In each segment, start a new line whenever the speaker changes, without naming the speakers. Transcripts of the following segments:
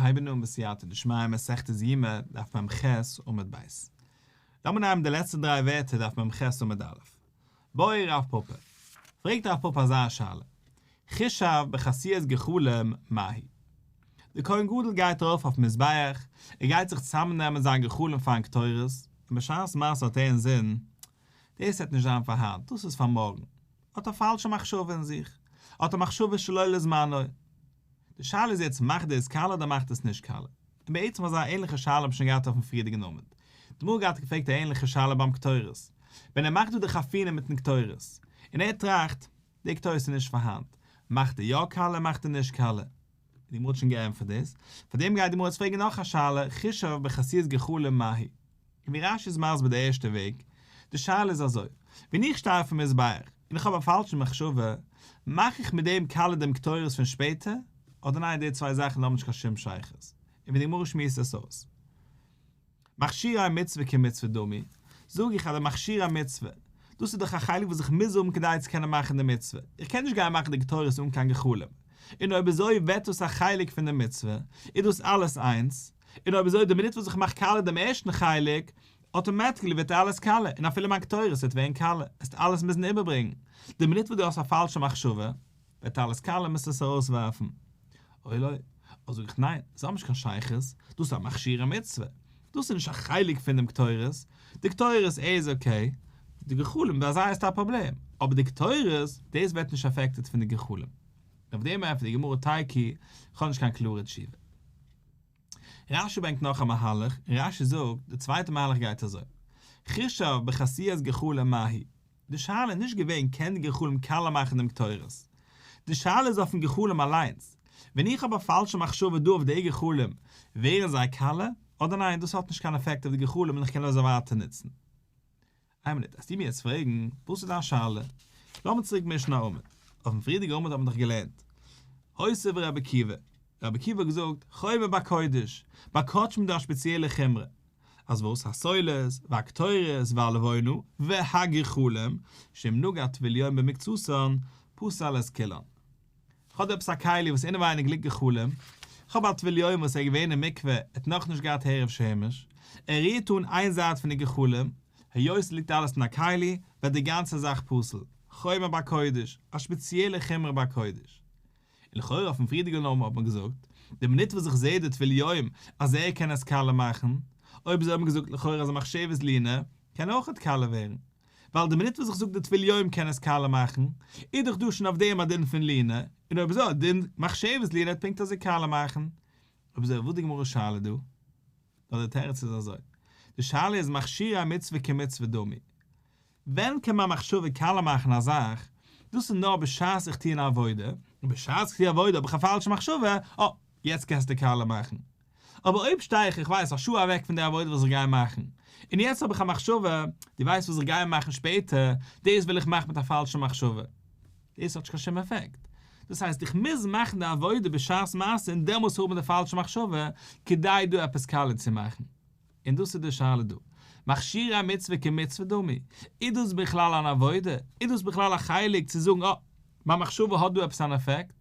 הייבן אן בסייעתא דשמיא מסכת יומא דף מ"ח עמוד ב'. לאמיר נעמען די לעצטע דריי ווערטער דף מ"ח עמוד א'. בעי רב פפא. פרעגט רב פפא אזא שאלה. חישב בעשוית גחלים מהו. דער כהן גדול גייט ארויף אויפן מזבח, ער גייט זיך צוזאמנעמען זיין גחלים פארן קטורת, און בשעת מעשה האט ער אינזין, דאס וועט נישט זיין פאר היינט, דאס איז פאר מארגן. האט א פאלשע מחשבה אין זיך, האט א מחשבה שלא לזמנו. די שאלה איז יעצט מאכט דאס קאלע אדער מאכט עס נישט קאלע? און בעצם אזא ענליכע שאלה האב איך שוין געהאט אויפן פריערדיגן עמוד. די גמרא האט געפרעגט א ענליכע שאלה ביים קטורת. ווען ער מאכט דא די חפינה מיטן קטורת, און ער טראכט, די קטורת איז נישט פאר היינט, מאכט ער יא קאלע מאכט ער נישט קאלע? די גמרא האט שוין געענטפערט דאס, פארדעם גייט די גמרא יעצט פרעגן נאך א שאלה, חישב בעשוית גחלים מהו. און ווי רש"י איז מסביר די ערשטע וועג, די שאלה איז אזוי, ווען איך שטיי אויפן מזבח און איך האב א פאלשע מחשבה, מאך איך מיט דעם קאלע דעם קטורת פון שפעטער, אדער ניין די צוויי זאכן האבן נישט קיין שום שייכות, און ווי די גמרא שמועסט עס אויס. מכשירי מצוה כמצוה דמי, זאג איך אז די מכשירי מצוה, דאס איז דאך א חלק וואס איך מוז האבן כדי צו קענען מאכן די מצוה, איך קען נישט גיין מאכן די קטורת אן קיין גחלים, און אויב אזוי ווערט דאס א חלק פון די מצוה, איז דאס אלעס איינס, און אויב אזוי די מינוט וואס איך מאך קאלע דעם ערשטן חלק, automatically ווערט אלעס קאלע, און אפילו מיין קטורת וועט ווערן קאלע, עסט אלעס מוזן איבערברענגן. די מינוט וואס דו האסט א פאלשע מחשבה, ווערט אלעס קאלע מוזט עס ארויסווארפן. או לא, אויב זאג איך ניין, עס האט נישט קיין שייכות, דאס איז א מכשיר המצוה, דאס איז נישט א חלק פון דעם קטורת, די קטורת איז okay, די גחלים ביי זיי איז א פראבלעם, אבער די קטורת, דאס ווערט נישט affected פון די גחלים. אויף דעם ענטפערט די גמרא תיקו, איך האב נישט קיין קלארע תשובה. רש"י ברענגט נאך א מהלך, און רש"י זאגט, די צווייטע מהלך גייט אזוי, חישב בעשוית גחלים מהו. די שאלה איז נישט געווען קען די גחלים קאלע מאכן דעם קטורת. די שאלה איז אויפן גחלים אליינס. ווען איך האב א פאלשע מחשבה דא אויף די גחלים, ווערן זיי קאלע, אדער ניין דאס האט נישט קיין עפעקט אויף די גחלים און איך קען אזוי ווייטער נוצן. איין מינוט, וועסטו מיר יעצט פרעגן, וואס איז דיין שאלה? לאמיר צוריק מישן א עמוד. אויפן פריערדיגע עמוד האט מען דאך געלערנט. הוסיף רבי עקיבא. רבי עקיבא האט געזאגט, חומר בקודש, ביי קדשים איז דא א שפעציעלע חומרא. אז וואס? הסולת, והקטורת, והלבונה, והגחלים, שאם נגע טבול יום במקצתן, פסל את כולן. כ'האב דא עפעס א כלי וואס אינעווייניג ליגט גחלים, כ'האב א טבול יום וואס ער איז געווען אין מקווה, ער האט נאכנישט געהאט הערב שמש, ער רירט אן איין זייט פון די גחלים, היות ס'ליגט אלעס אין א כלי, ווערט די גאנצע זאך פסול, חומר בקודש, א שפעציעלע חומרא בקודש. און לכאורה אויפן פריערדיגן עמוד האט מען געזאגט, די מינוט וואס איך זעה די טבול יום אז ער קען עס קאלע מאכן, אויב אזוי האט מען געזאגט לכאורה אז א מחשבת לינה קען אויכעט קאלע ווערן, ווייל די מינוט וואס איך זאג די טבול יום קען עס קאלע מאכן, איז דאך דא שוין אויף דעם א דין פון לינה, און אויב אזוי א דין מחשבת לינה וועט פונקט אזוי קאלע מאכן. אויב אזוי וואס די גמרא שאלה דא? נאר די תירוץ איז אזוי, די שאלה איז מכשירי מצוה כמצוה דמי. ווען קען מיין מחשבה קאלע מאכן א זאך? דאס איז נאר בשעת איך טוה אן עבודה, און בשעת איך טוה עבודה האב איך א פאלשע מחשבה, אה, יעצט קענסטו קאלע מאכן. אבער אויב שטיי איך, איך ווייס, א שעה אוועק פון די עבודה וואס איך גיי מאכן, און יעצט האב איך א מחשבה, דו ווייסט וואס איך גיי מאכן שפעטער, דאס וויל איך מאכן מיט א פאלשע מחשבה. דאס האט נישט קיין שום עפעקט. דאס הייסט, איך מוז מאכן די עבודה בשעת מעשה און דעמאלס האבן די פאלשע מחשבה, כדי דא עפעס קאלע צו מאכן. און דאס איז די שאלה דא. מכשירי מצוה כמצוה דמי, איז דאס בכלל אן עבודה? איז דאס בכלל א חלק צו זאגן אה, מיין מחשבה האט דא עפעס אן עפעקט?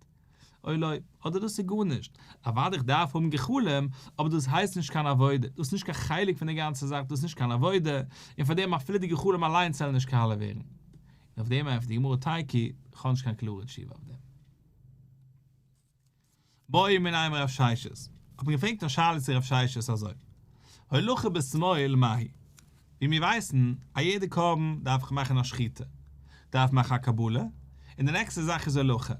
או לא, אדער דאס איז גארנישט. אוודאי איך דארף האבן גחלים, אבער דאס הייסט נישט קיין עבודה, דאס איז נישט קיין חלק פון די גאנצע זאך, דאס איז נישט קיין עבודה, און פאר דעם אפילו די גחלים אליינס זאלן נישט קאלע ווערן. און אויף דעם ענטפערט די גמרא תיקו, איך האב נישט קיין קלארע תשובה אויף דעם. בעו מיניה מרב ששת, האט מען געפרעגט א שאלה צו רב ששת אזוי, הולכה בשמאל מהו? ווי מיר ווייסן, א יעדע קרבן דארף איך מאכן א שחיטה, דארף מאכן א קבלה, און די נעקסטע זאך איז הולכה,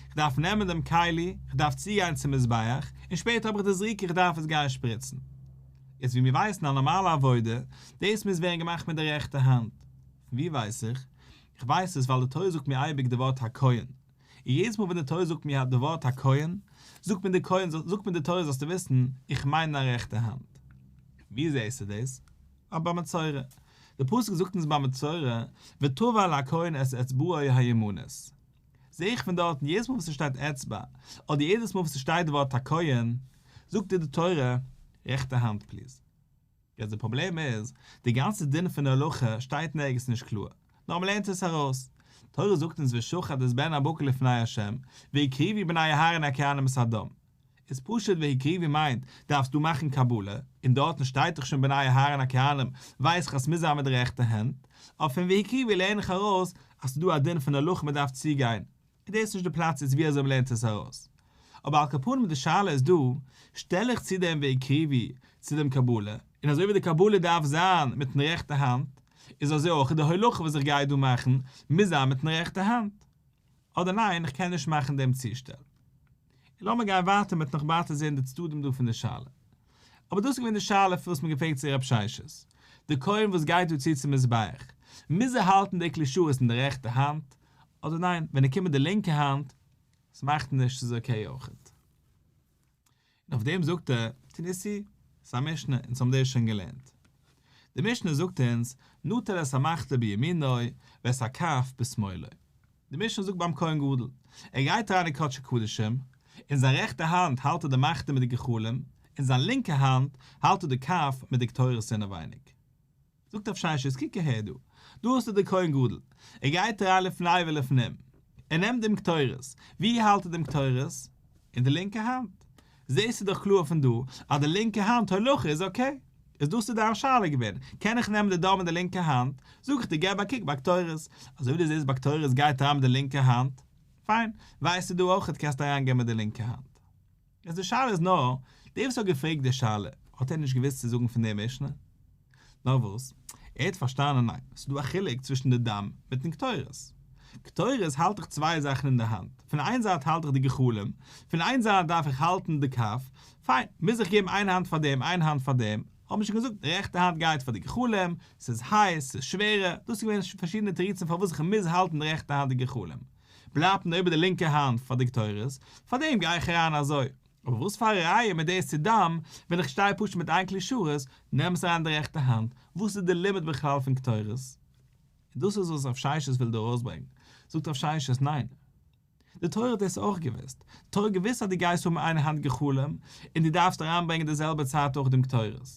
איך דארף נעמען דעם כלי, איך דארף צוגיין צום מזבח, און שפעטער האב איך די זריקה איך דארף עס גיין שפריצן. יעצט ווי מיר ווייסן א נארמאלע עבודה, דאס מוז ווערן געמאכט מיט די רעכטע האנט. פון ווי ווייס איך? איך ווייס עס ווייל די תורה זאגט מיר אייביג די ווארט הכהן, און יעדעס מאל ווען די תורה זאגט מיר די ווארט הכהן, זאגט מיר די כהן, זאגט מיר די תורה זאלסטו וויסן, איך מיין דיין רעכטע האנט. ווי זעסטו דאס? אה, ביי מצורע. די פסוק זאגט אונז ביי מצורע, וטבל הכהן את אצבעו הימנית. זע איך פון דארטן יעדעס מאל וואס ס'שטייט אצבע, אדער יעדעס מאל וואס ס'שטייט די ווארט הכהן, זאגט דיר די תורה, רעכטע האנט please. יעצט די פראבלעם איז, די גאנצע דין פון הולכה שטייט נערגעץ נישט קלאר, נאר מ'לערנט עס ארויס. תורה זאגט אונז ושחט את בן הבקר לפני ה', והקריבו בני אהרן הכהנים את הדם. איז פשוט והקריבו מיינט דארפסט דא מאכן קבלה, און דארטן שטייט דאך שוין בני אהרן הכהנים, ווייס איך אז ס'מוז זיין מיט די רעכטע הענט, אבער פון והקריבו לערן איך ארויס אז ס'איז דא א דין פון הולכה מ'דארף צוגיין, און דאס איז נישט די פלאץ איז ווי אזוי מ'לערנט עס ארויס. אבער על כל פנים די שאלה איז דא, שטעל איך צו דעם והקריבו צו דעם קבלה, און אזוי ווי די קבלה דארף זיין מיטן רעכטע האנט, איז אזוי אויך די הולכה וואס איך גיי דא מאכן מוז זיין מיטן רעכטע האנט. אדער ניין איך קען נישט מאכן דעם צושטעל. און לאמיר גיין ווייטער מ'וועט נאך ווייטער זען די צדדים דא פון די שאלה. אבער דאס איז געווען די שאלה פון וואס מ'האט געפרעגט צו רב ששת. די כהן וואס גייט דא צו צום מזבח, מוז ער האלטן די כלי שרת אין די רעכטע האנט, אדער ניין ווען ער קומט מיט די לינקע האנט, ס'מאכט נישט ס'איז okay אויכעט. און אויף דעם זאגט ער, תניתוה, ס'איז א משנה, אונז האבן דאס שוין געלערנט. די משנה זאגט אונז, נטל את המחתה בימינו ואת הכף בשמאלו. די משנה זאגט ביים כהן גדול, ער גייט אריין אין קדשי קדשים, אין זיין רעכטע האנט האלט ער די מחתה מיט די גחלים, אין זיין לינקע האנט האלט ער די כף מיט די קטורת אינעווייניג. זאגט רב ששת, קוק אהער דא, דא האסטו די כהן גדול, ער גייט אריין לפני ולפנים, ער נעמט דעם קטורת, ווי האלט ער דעם קטורת? אין די לינקע האנט, זעסטו דאך קלאר פון דא אז די לינקע האנט הולכה איז okay, איז דאס איז דיין שאלה געווען, קען איך נעמען די דם מיט די לינקע האנט, זאג איך דיר געב א קוק ביי קטורת, אזוי ווי דו זעסט ביי קטורת גייט אריין מיט די לינקע האנט, פיין, ווייסטו דא אויכעט קענסטו אריין גיין מיט די לינקע האנט. איז די שאלה איז נאר, דער וואס האט געפרעגט די שאלה, האט ער נישט געוואוסט צו זאגן פון די משנה? נאר וואס, ער האט פארשטאנען ניין, ס'איז דא א חילוק צווישן די דם מיטן קטורת. קטורת האלט איך צוויי זאכן אין די האנט, פון איין זייט האלט איך די גחלים, פון איין זייט דארף איך האלטן די כף, פיין, מוז איך געבן איין האנט פאר דעם איין האנט פאר דעם, האט מען שוין געזאגט, די רעכטע האנט גייט פאר די גחלים, ס'איז הייס, ס'איז שווערער, דאס איז געווען פארשידענע תירוצים פארוואס איך מוז האלטן די רעכטע האנט די גחלים. בלייבט נאר איבער די לינקע האנט פאר די קטורת, פארדעם גיי איך אריין אזוי. אבער וואס פאר א ראיה מיט דאס צו דם, ווען איך שטיי פשוט מיט איין כלי שרת, נעם עס אריין די רעכטע האנט, וואס איז די לימוד בכלל פון קטורת? און דאס איז וואס רב ששת וויל דא ארויסברענגען. זאגט רב ששת, ניין. די תורה האט דאס אויך געוואוסט. די תורה האט געוואוסט אז דו גייסט האבן איין האנט גחלים, און דו דארפסט אריינברענגען די זעלבע צייט אויך דעם קטורת.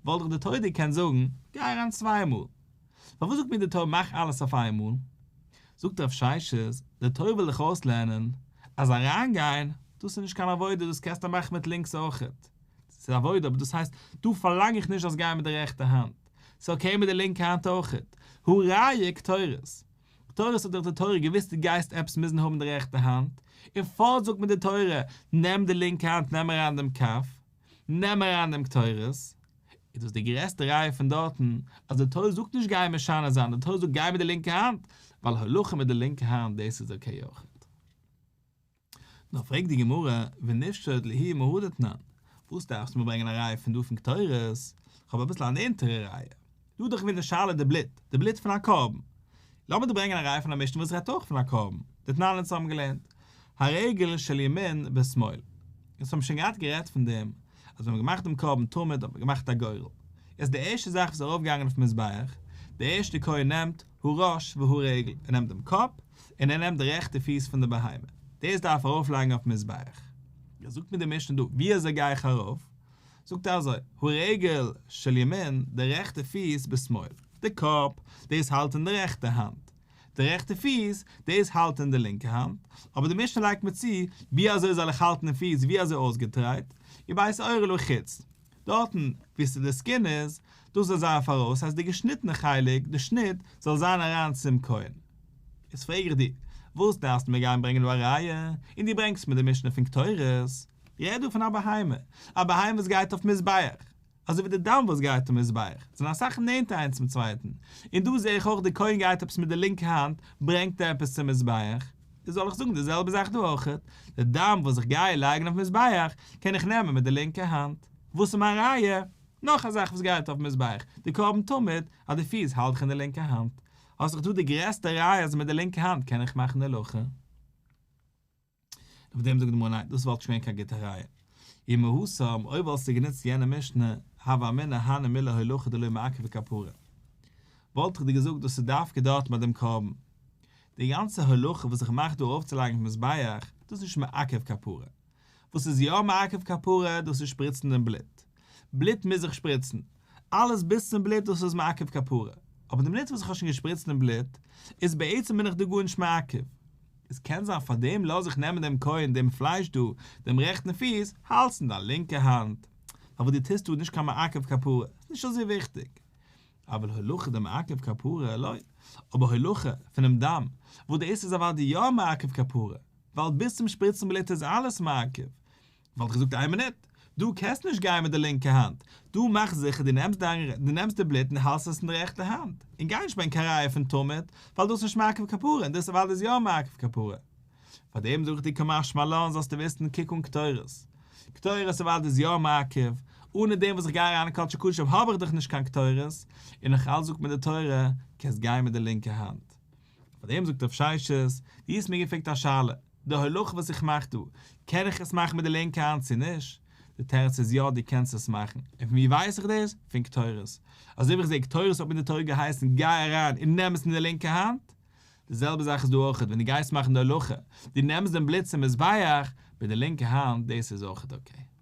וואלט דאך די תורה דיר געקענט זאגן, גיי אריין צוויי מאל. פארוואס זאגט מיר די תורה מאך אלעס אויף איינמאל? זאגט רב ששת, די תורה וויל דיך אויסלערנען אז אריינגיין, דאס איז נישט קיין עבודה, דאס קענסטו מאכן מיט לינקס אויכעט. ס'איז עבודה, אבער דאס הייסט, דא פארלאנג איך נישט זאלסט גיין מיט די רעכטע האנט. ס'איז okay מיט די לינקע האנט אויכעט. הא ראיה קטורת. קטורת האט דאך די תורה געוואוסט דו גייסט עפעס מוזן האבן די רעכטע האנט, און פארט זאגט מיר די תורה, נעם די לינקע האנט נעם אריין דעם כף, נעם אריין דעם קטורת. איז דאס די גרעסטע ראיה פון דארטן אז די תורה זאגט נישט גיי משנה זיין, די תורה זאגט גיי מיט די לינקע האנט, ווייל הולכה מיט די לינקע האנט דאס איז okay אויכעט. נאר פרעגט די גמרא, ונפשוט להו מהא דתנן, וואס דארפסטו מיר ברענגען א ראיה פון דא פון קטורת, כ'האב אביסל א נענטערע ראיה, דא איז דאך געווען די שאלה די בלוט, די בלוט פון א קרבן, לאמיר דיר ברענגען א ראיה פון א משנה וואס רעדט אויך פון א קרבן, דתנן אונז האבן געלערנט, הרגל של ימין בשמאל, אונז האבן שוין געהאט גערעדט פון דעם, אז ווען מ'האט געמאכט דעם קרבן תמיד האט מען געמאכט א גורל, איז די ערשטע זאך וואס איז ארויפגעגאנגען אויפן מזבח, דער ערשטער כהן נעמט הראש והרגל, ער נעמט דעם קאפ, און ער נעמט די רעכטע פיס פון די בהמה, דאס דארף ער ארויפלייגן אויפן מזבח. זאגט מיר די משנה דא, ווי אזוי גיי איך ארויף? זאגט ער אזוי, הרגל של ימין, די רעכטע פיס בשמאל, די קאפ, דאס האלט אין די רעכטע האנט, די רעכטע פיס, דאס האלט אין די לינקע האנט, אבער די משנה לייגט מיר צו, ווי אזוי זאל איך האלטן די פיס, ווי אזוי אויסגעדרייט, ובית העורה לחוץ, דארטן וואו ס'איז די skin איז, דאס זאל זיין פאראויס, הייסט די געשניטענע חלק, די שניט, זאל זיין אריין צום כהן. איז פרעג איך דיר, וואס דארפסטו מיר גיין ברענגען דא א ראיה, און דו ברענגסט מיר די משנה פון קטורת? רעד דא פון א בהמה, א בהמה וואס גייט אויף מזבח, אזוי ווי די דם וואס גייט אויף מזבח, זענען אסאך נענטער איינס צום צווייטן, און דא זע איך אויך די כהן גייט עפעס מיט די לינקע האנט ברענגט ער עפעס צום מזבח, איז זאל איך זאגן די זעלבע זאך דא אויכעט, די דם וואס איך גיי לייגן אויף מזבח קען איך נעמען מיט די לינקע האנט, וואס איז מיין ראיה? נאך א זאך וואס גייט אויף מזבח, די קרבן תמיד, אז די פיס האלט איך אין די לינקע האנט, האסט דאך דא די גרעסטע ראיה אז מיט די לינקע האנט קען איך מאכן די הולכה. אויף דעם זאגט די גמרא ניין, דאס וואלט נישט געווען קיין גוטע ראיה. ומהתם, אויב וואלסטו גענוצט יענע משנה, הוה אמינא הני מילי הולכה דלא מעכבא כפרה. וואלט איך דיר געזאגט דאס איז דווקא דארט ביי דעם קרבן. די גאנצע הולכה וואס איך מאך דא ארויפצולייגן אויפן מזבח, דאס איז נישט מעכב כפרה. וואס איז יא מעכב כפרה, דאס איז שפריצן דעם בלוט. בלוט מוז איך שפריצן. אלעס ביז צום בלוט דאס איז מעכב כפרה. אבער די מינוט וואס איך האב שוין געשפריצט דעם בלוט, איז בעצם בין איך דא גארנישט מעכב. עס קען זיין פאר דעם לאז איך נעמען דעם כהן דעם פלייש דא, דעם רעכטן פיס, האלטס אין דיין לינקע האנט. פארוואס דו טוסט דא נישט קיין מעכב כפרה, איז נישט אזוי וויכטיג. אבל הולכה דמעכב כפרה לא, אבער הולכה פונעם דם, וואס דאס איז אוודאי יא מעכב כפרה, ווייל ביז צום שפריצן בלוט איז אלעס מעכב. וואלט איך געזאגט איין מינוט, דו קענסט נישט גיין מיט די לינקע האנט, דו מאך זיכער דו נעמסט דיין דו נעמסט די בלוט און האלסט עס אין די רעכטע האנט, און גיי נישט ברענגען קיין ראיה פון תמיד, ווייל דאס איז נישט מעכב כפרה און דאס אוודאי איז יא מעכב כפרה. פאר דעם זאג איך דיר קא משמע לן זאלסטו וויסן קוק אן קטורת. קטורת אוודאי איז יא מעכב, אנע דעם וואס איך גיי אריין אין קדשי קדשים האב איך דאך נישט קיין קטורת, און נאך אלץ זאגט מיר די תורה קענסט גיין מיט די לינקע האנט. פאר דעם זאגט רב ששת, דו האסט מיר געפרעגט א שאלה, די הולכה וואס איך מאך דא, קען איך עס מאכן מיט די לינקע האנט צו נישט? די תירוץ איז יא דו קענסט עס מאכן, און פון ווי ווייס איך דאס? פון קטורת. אזוי ווי איך זע קטורת האט מיר די תורה געהייסן גיי אריין און נעם עס אין די לינקע האנט, די זעלבע זאך איז דא אויכעט ווען דו גייסט מאכן די הולכה, דו נעמסט דעם בלוט צום מזבח מיט די לינקע האנט, דאס איז אויכעט okay.